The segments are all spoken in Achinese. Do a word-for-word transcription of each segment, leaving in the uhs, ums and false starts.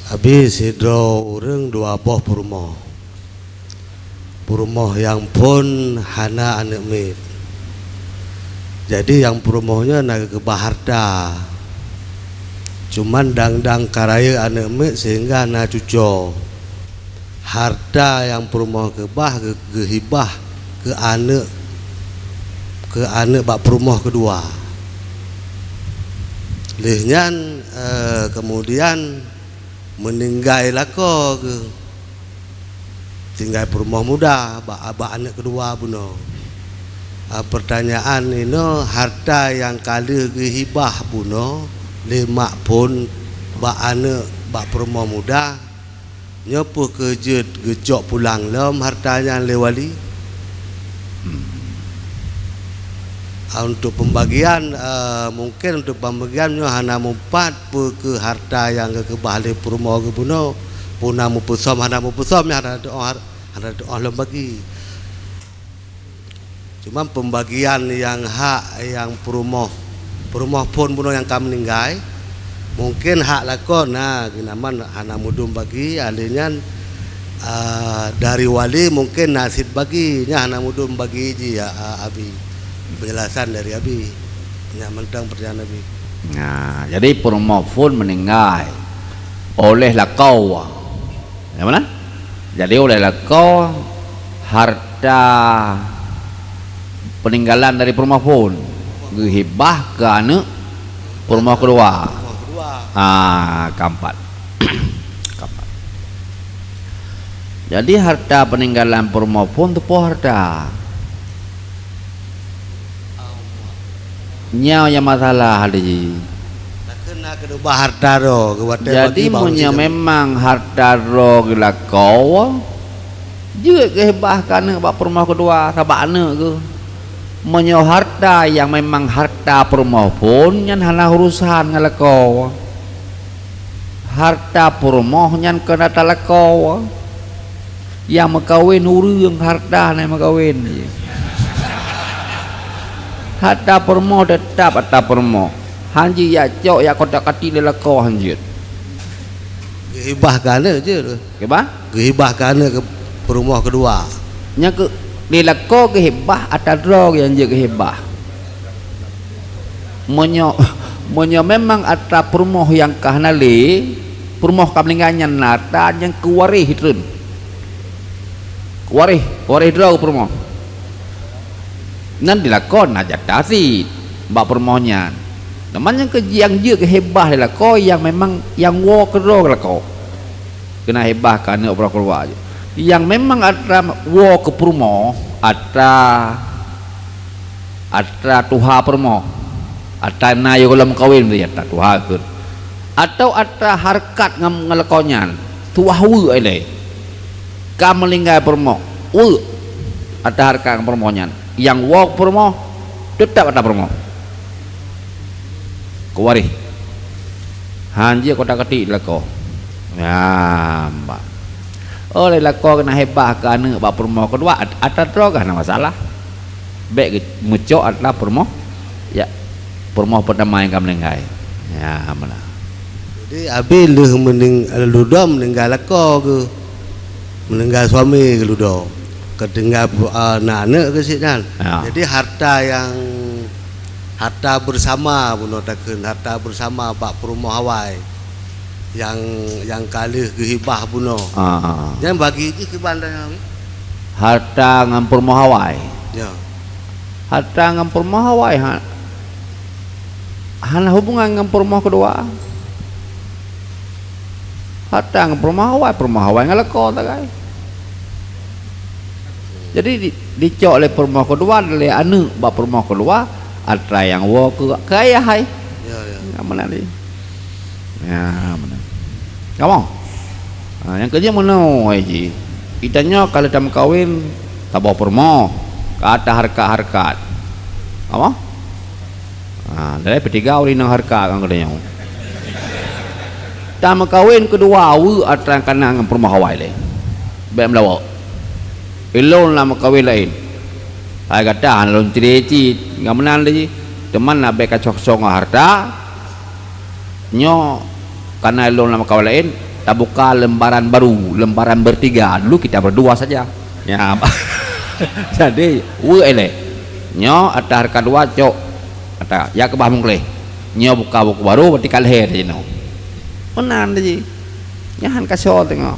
Abi sidroe ureuëng dua boh peurumoh. Peurumoh nyang phon hana aneuëk miet. Jadi nyang peurumoh nyoe na geukeubah hareuta. Cuman dang-dang ka rayeuk aneuëk miet sehingga na cuco. Hareuta nyang peurumoh keubah geu-, geuhibah keu aneuëk, keu aneuëk bak peurumoh keudua. Lheueh nyan, eh, keumudian meuninggai lakoe geuh, tinggai peurumoh muda bak, bak aneuëk keudua bunoe. Ah, peurtanyaan inoe, hareuta nyang ka lheueh geuhibah bunoe lé mak phon bak aneuëk bak peurumoh muda, nyoe peue keuh jeuet geucok pulang lom hareuta nyan lé wali? Hmm. Ah, untuk pembagian, eh, mungkin untuk pembagian nyoe hana meupat peue keuh hareuta nyang geukeubah lé peurumoh geuh bunoe, peue na meupeusöm hana meupeusöm, nyan hana teuoh, hana teuoh lom bagi. Cuma pembagian nyang hak nyang peurumoh, peurumoh phon bunoe nyang ka meuninggai, mungkin hak lakoe na geunaman hana meudum bagi, alheuh nyan, ah, dari wali mungkin na cit bagi, nyan hana meudum bagi jih, ah, ah, Abi. Penjelasan dari Abi. Nyan mantong peurtanyaan Abi. Nah, jadi peurumoh phon meuninggai oleh lakoe. Nyang mana? Jadi oleh lakoe hareuta peuninggalan dari peurumoh phon geuhibah keu aneuëk peurumoh keudua. Ah, keempat. Keempat. Jadi hareuta peuninggalan peurumoh phon teupeue hareuta. Nyoe nyang masalah tadi. Takheun na keuneuk ba hareuta droe, geuwatée. Jadi bagi bak ureuëng meunyoe sidroe memang hareuta droe geuh lakoe, jeuet geuhibah keu aneuëk bak peurumoh keudua, sabab aneuëk geuh. Meunyoe hareuta nyang memang hareuta peurumoh phon, nyan hana urosan ngon lakoe. Hareuta peurumoh nyan keu hareuta lakoe. Nyang meukawen ureuëng hareuta na meukawen. Hareuta peurumoh teutap hareuta peurumoh. Hana jeuet jak cok jak kotak-katik lé lakoe, hana jeuet. Geuhibah keu aneuëk jeuet. Geuhibah? Geuhibah keu aneuëk keu peurumoh keudua. Nyang keu lé lakoe geuhibah atra droe nyang jeuet geuhibah. Meunyoe, meunyoe memang atra peurumoh nyang ka hana lé, peurumoh ka meuninggai nyan na atra nyang keu waréh treun. Keu waréh, keu waréh droe peurumoh. Nyan di lakoe na jatah cit bak peurumoh nyan. Teuma nyang keu nyang jeuet geuhibah lé lakoe nyang memang nyang woe keudroe lakoe. Keuneuk hibah keu aneuëk peurumoh keudua. Nyang memang atra woe keu peurumoh, atra, atra tuha peurumoh, atra na yôh gohlom meukawen, atra tuha kheun. Atawa atra hareukat ngon, ngon lakoe nyan, tuha weuek ilée. Ka meuninggai peurumoh, weuek atra hareukat ngon peurumoh nyan. Nyang woe keu peurumoh, teutap atra peurumoh. Keu waréh. Hana jeuet kotak-katik lé lakoe. Nyan, bah. Oh, lé lakoe keuneuk hibah keu aneuëk bak peurumoh keudua, at-, atra droe ka hana masalah. Bék geu-, meucok atra peurumoh, ya, peurumoh peutama nyang ka meuninggai. Ya, meunan. Jadi, Abi lheueh meuning-, ludoe meuninggai lakoe geuh. Meuninggai suami geuh ludoe, ka tinggai pu-, a, na aneuëk geuh cit nyan. Ya. Jadi hareuta nyang, hareuta beusama bunoe takheun, hareuta beusama bak peurumoh awai nyang, nyang ka lheueh geuhibah bunoe. Ah, ah, ah. Nyan bagi jih kiban dan nyan. Hareuta ngon peurumoh awai. Ya. Hareuta ngon peurumoh awai ha-, hana hubungan ngon peurumoh keudua. Hareuta ngon peurumoh awai, peurumoh awai ngon lakoe sagai. Jadi di, dicok lé peurumoh keudua, lé aneuëk bak peurumoh keudua, atra nyang woe keu, keu ayah hai. Ya, ya. Ya, meunan lé. Ya, meunan. Kamoe? Ha, nyang keujeuet meunoe jih. Geutanyoe ka lheueh tameukawen, saboh peurumoh, ka atra hareukat-hareukat. Kamoe? Ha, dari peutigau rinang hareukat ngon geutanyoe. Tameukawen keudua weuek atra kana ngon peurumoh awai lé. Bék meulawok. Ilôn lam meukawen laén. Hai gata hana lôn cre cit, ngon meunan lé jih. Teuma na bék ka cok-cok ngon hareuta. Nyoe kana ilôn lam meukawen laén, Tabuka lembaran baru, lembaran bertiga. Dulu kita berdua saja. Ya. Jadi, weu ilée. Nyoe ata hareukat dua cok. Ata, ya keubah meukleh. Nyoe buka buku baru, berarti ka lhée tadi nyoe. Meunan tadi. Nyan han kaso teungoh.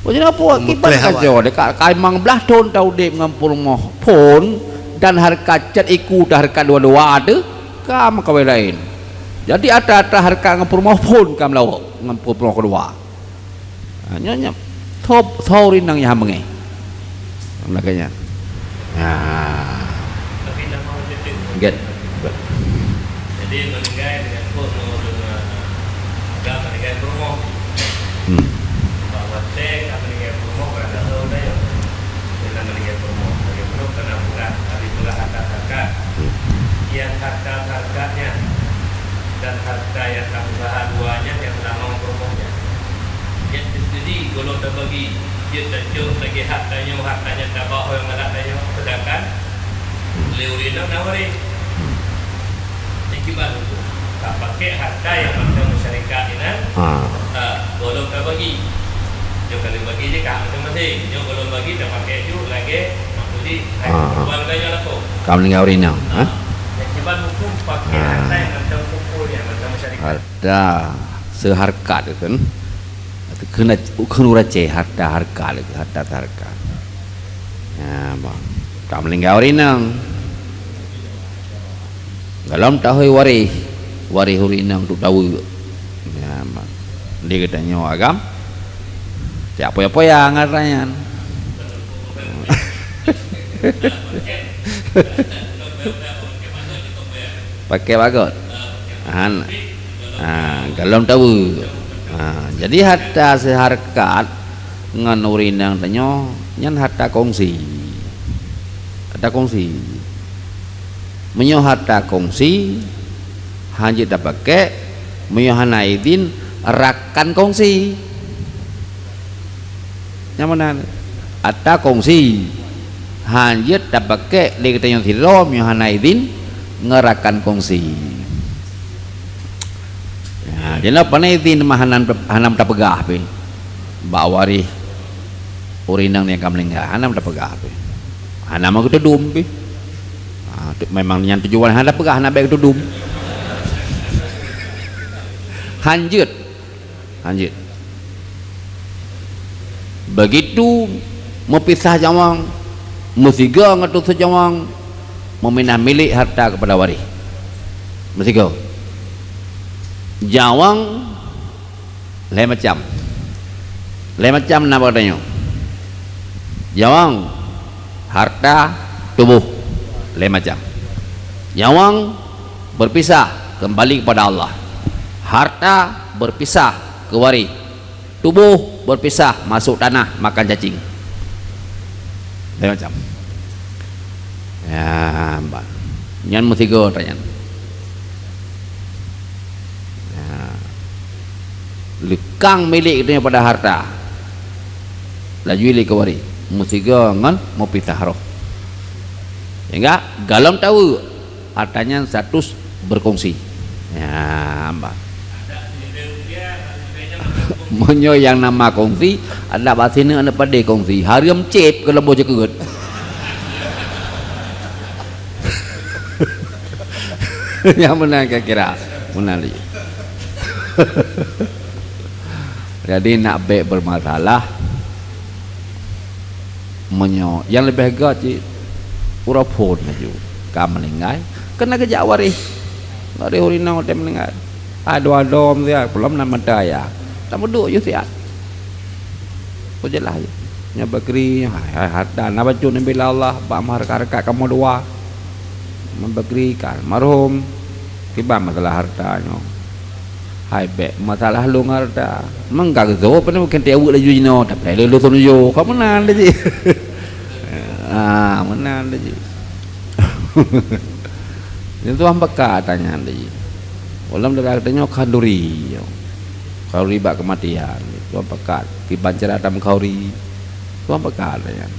Oh, jadi apa? Akibat kaso. Dekat kai limong blaih thon ta udeb ngon peurumoh phon dan hareukat cot iku ta hareukat dua-dua tu ka meukawen laén. Jadi ata-ata hareukat ngon peurumoh phon ka meulawok ngon peurumoh keudua. Ha, nyoe, nyoe. Thop, thop ureueng inong nyang beungéh. Makanya. Ha. Get. Jadi, meuninggai dengan kok nurun, eh, agama meuninggai peurumoh. Hmm. Bak watée ka meuninggai peurumoh, barang dasar udah ya. Kita meuninggai peurumoh. Bagi peurumoh kena peugah, tapi peugah harta zakat. Hmm. Yang harta zakatnya dan harta yang tak usaha duanya yang lama peurumohnya. Nyan teujadi gohlom tabagi, jeuet tacok lagée hak tanyoe, hak tanyoe tabah nyang galak tanyoe, sedangkan lé ureueng inong na waréh. Nyan kiban huköm. Tapakék harta nyang mantong meusyarikat inan, ha, gohlom tabagi. Nyoe ka lheueh bagi jih ka hak maséng-maséng. Nyoe gohlom bagi tapakék ju lagée maksud jih, ha, ha, keperluan tanyoe lakoe. Ka meuninggai ureueng inong, ha? Nyan kiban huköm pakék harta nyang mantong kumpul, nyang mantong meusyarikat. Harta seuhareukat kan. Kheun, kheun ureueng Aceh harta hareukat lagée harta hareukat. Ya, bang. Ka meuninggai ureueng inong. Gohlom tahôi waréh, waréh ureueng inong tu taweuk. Ya, bang. Di geutanyoe agam. Siap poya-poya ngon nyan. Pakék bagot. Han. Ha, gohlom taweuk. Ha, jadi harta seuhareukat ngon ureueng inong tanyoe nyan harta kongsi. Harta kongsi. Meunyoe harta kongsi, han jeuet tapakék, meunyoe hana idin, rakan kongsi. Nyang meunan, harta kongsi. Han jeuet tapakék lé geutanyoe sidroe meunyoe hana idin ngon rakan kongsi. Ya, jinoe pane idin mah hana, hana tapeugah pih. Bak waréh ureueng inong nyang ka meuninggai, hana tapeugah pih. Hana meugeutudum pih. Ha, tu memang nyan tujuan hana tapeugah, hana bék geutudum. Han jeuet. Han jeuet. Begitu meupisah nyawöng, meusigoe ngon tutoe nyawöng, meuminah milék harta keupada waréh. Meusigoe. Nyawöng lhée macam. Lhée macam na bak tanyoe. Nyawöng, harta, tuboh. Lhée macam. Nyawöng berpisah kembali kepada Allah. Harta berpisah keu waréh. Tuboh berpisah masuk tanah makan cacing. Lhée macam. Ya, ban. Nyan meusigoe tanyan. Ya. Leukang milék geutanyoe pada harta. Laju ilée keu waréh. Meusigoe ngon meupisah roh. Sehingga gohlom taweuk. Harta nyan status berkongsi. Ya, bah. Meunyoe nyang nama kongsi, adak bak sineuk aneuk padé kongsi. Hareuem céb keu leumoh jeukeut. Nyang meunan kira-kira. Meunan lé. Jadi nak bék bermasalah. Meunyoe nyang leubeh göt cit, uroe phon laju ka meuninggai, keuneuk geujak waréh. Waréh ureueng inong watèe meuninggai. Adoe-adoe meusiat, peulom na mata ayah. Tameuduek yôh siat. Peujeulah yôh. Nyoe bagri, hai, hai, harta na bacut neubila Allah, bak meuhareukat-hareukat kamoe dua. Nyoe bagri ka almarhum. Kiban masalah harta nyoe. Hai bék masalah lôn harta. Meuga geuzoe, pane mungken teuweuek laju jinoe, tapi lé lôn son ujoe. Ka meunan laju. Ah, meunan laju. Nyan tuan peugah tanya laju. Ulôn dara tanyoe khanduri. Khanduri bak keumatian. Tuan peugah, kiban cara tameukhawri. Tuan peugah lagèe nyan.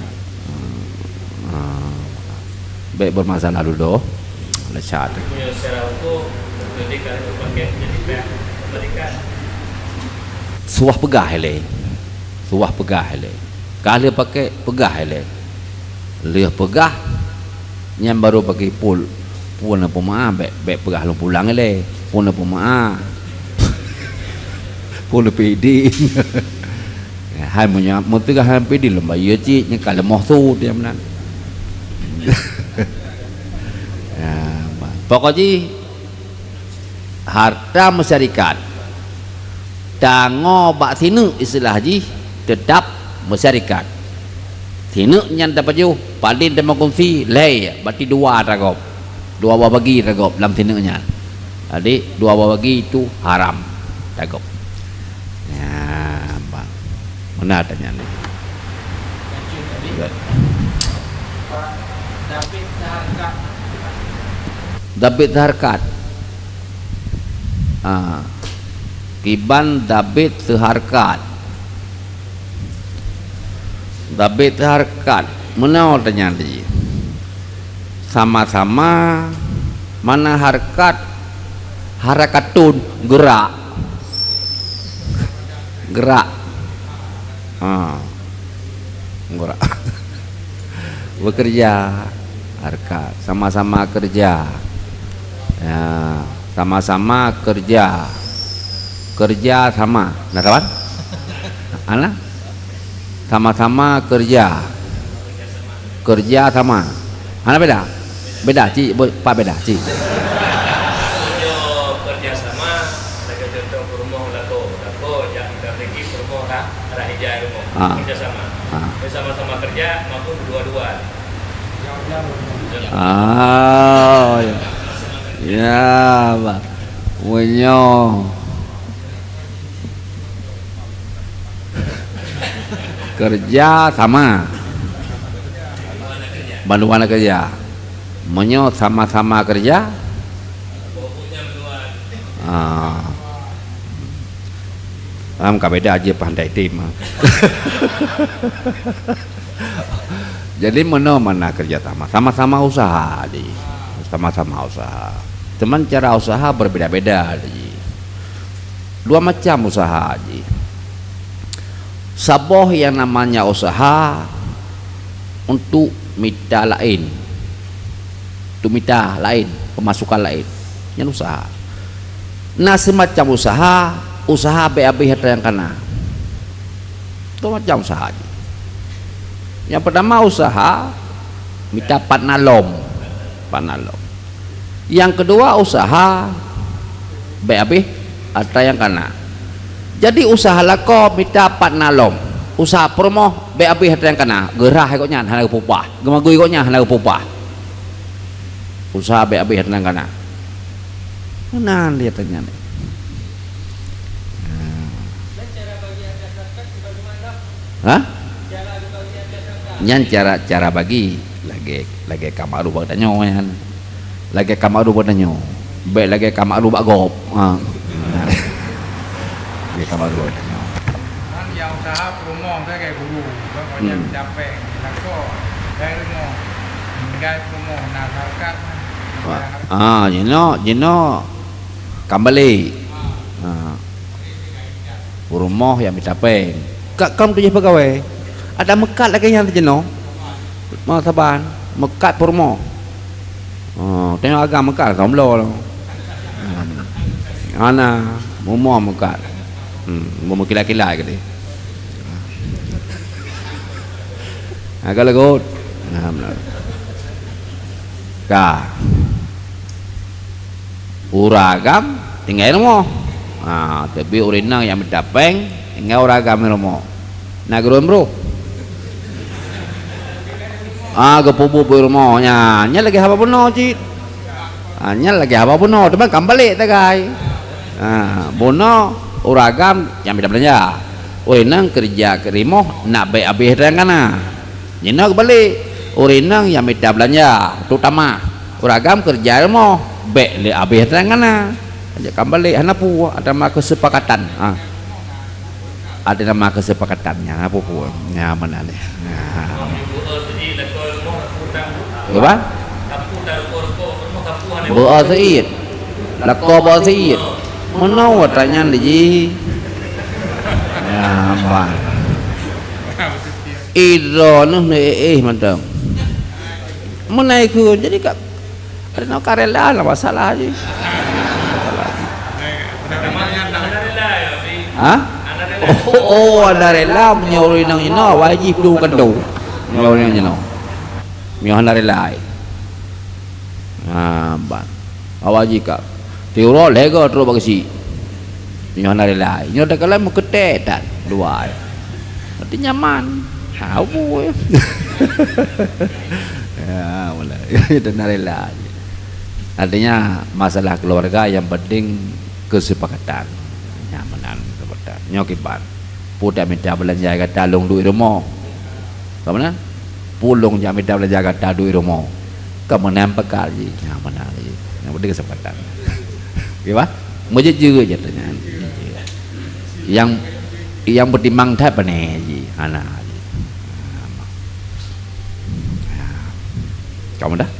Hmm. Ah. Bèk bermasalah dudoe. Lecet. Secara hukum, ketika itu pakai jadi pihak kembalikan. Suah peugah ilée. Suah peugah ilée. Ka lheueh pakai, peugah ilée. Lheueh peugah, nyan baru bagi pul. Pun na peumaa, bék, bék peugah lôn pulang ilée. Pun na peumaa. Pun na pidi. Hai meunyo, meuteugah hai pidi lôn bayeue cit, nyan ka leumoh su dia meunan. Ya, pokok jih, harta meusyarikat, tangoe bak sineuk istilah jih, teutap meusyarikat. Sineuk nyan tapajoh, padum tameukunsi, lhée, berarti dua tagob. Dua boh bagi tagob lam sineuk nyan. Jadi, dua boh bagi itu haram tagob. Ya, bang. Mana tanya ni? Dabit seharkat. Ah. Kiban dabit seharkat. Dabit seharkat. Meunoe teunyadi. Sama-sama mana harkat, harakatun, gerak. Gerak. Ha. Gerak. Bekerja, harkat, sama-sama kerja. Ya, sama-sama kerja. Kerja sama. Nah, kawan? Ana? Sama-sama kerja. Kerja sama. Hana beda? Beda, cik. Bo-, pak beda, cik. Nyoe kerja sama, lagèe contoh peurumoh lakoe. Lakoe jak mita rezeki, peurumoh ka arah ija rumoh. Ah. Kerja sama. Ah. Sama-sama kerja, mampu berdua-dua. Ah, ya. Ya, bah. Meunyoe kerja sama. Bandum hana kerja. Meunyoe sama-sama kerja, ah, am ka beda aja pandai tim. Jadi, meunyoe mana kerja sama, sama-sama usaha jih. Sama-sama usaha. Cuman cara usaha berbeda-beda jih. Dua macam usaha jih. Saboh yang namanya usaha untuk mita laén. Untuk mita laén, pemasukan laén. Nyan usaha. Na seumacam usaha, usaha bék abéh atra nyang kana. Dua macam usaha jih. Nyang pertama usaha mita pat na lom. Pat na lom. Nyang keudua usaha bék abéh atra nyang kana. Jadi usaha lakoe mita pat na lom. Usaha peurumoh bék abéh atra nyang kana. Geurhah gobnyan hana geupeuupah. Geumagui gobnyan hana geupeuupah. Usaha bék abéh atra nyang kana. Meunan dia tanya ni. Hah? Nyan cara, cara bagi lagèe, lagèe ka ma'ruf bak tanyoe nyan. Lagèe ka ma'ruf bak tanyoe. Bék lagèe ka ma'ruf bak gob. Ha. Lagèe ka ma'ruf bak tanyoe. Kan nyang usaha peurumoh kan kayak guru. Kan banyak Hmm. capek. Lakoe dari rumoh. Tinggai peurumoh na harkat. Ah, jinoe, jinoe kambali. Ah. Peurumoh nyang mita péng. Ka, ka meutujoh peugawée. Ada meukat lagèe nyan jinoe. Ma saban, meukat peurumoh. Oh, tengok agam meukat ka bloe lom. Hmm. Ana, mumoh meukat. Hmm, mumoh kila-kila geude. Agak lagot. Alhamdulillah. Ka. Ureueng agam tinggai rumoh. Ha, tapi ureueng inong nyang mita péng tinggai ureueng agam rumoh. Na geuron broh. Ah, geupeubuet bak rumoh nyan. Nyan lagèe haba bunoe cit. Ah, nyan lagèe haba bunoe, teuma kan balek tagai. Ah, bunoe ureueng agam nyang mita beulanja. Ureueng inong keureuja keu rumoh nak bèk abéh atra nyang kana. Jinoe geubalek, ureueng inong nyang mita beulanja, terutama ureueng agam keureuja rumoh, bèk lé abéh atra nyang kana. Ajakan balek, hana peue, ada nama keusepakatan. Ha. Ada nama keusepakatan, nyan hana peue-peue. Nyan meunan. Ha. Apa? Beu'oh seuit. Lakoe beu'oh seuit. Meunoe watèe nyan jih. Bah. Idroe neuh neuéh mantong. Meunai kheun, jadi ka, ka rela lah masalah jih. Ha? Oh, oh, hana rela meunyoe ureueng inong jinoe, wajéb dum keunoe. Meunyoe ureueng inong jinoe. Meunyoe hana rela. Ha, ban. Awak jih ka. Tiuroe lego trok bak geuchik. Nyoe hana rela. Nyoe takalon meukeutée tan dua. Berarti nyaman. Ha, bu. Ya, mulai. Itu hana rela. Artinya masalah keluarga yang penting kesepakatan. Nyamanan kesepakatan. Nyoe kiban. Peue tamita beulanja gata lôn duek rumoh. Ka meunan? Peue lôn jak mita beulanja gata duek rumoh. Ka meunan peukara jih. Nyang meunan jih. Nyang penting kesempatan. Oke, bah? Meujeuet-jeuet je tanya. Yang, yang beutimang that pane jih. Hana jih. Ka meunan?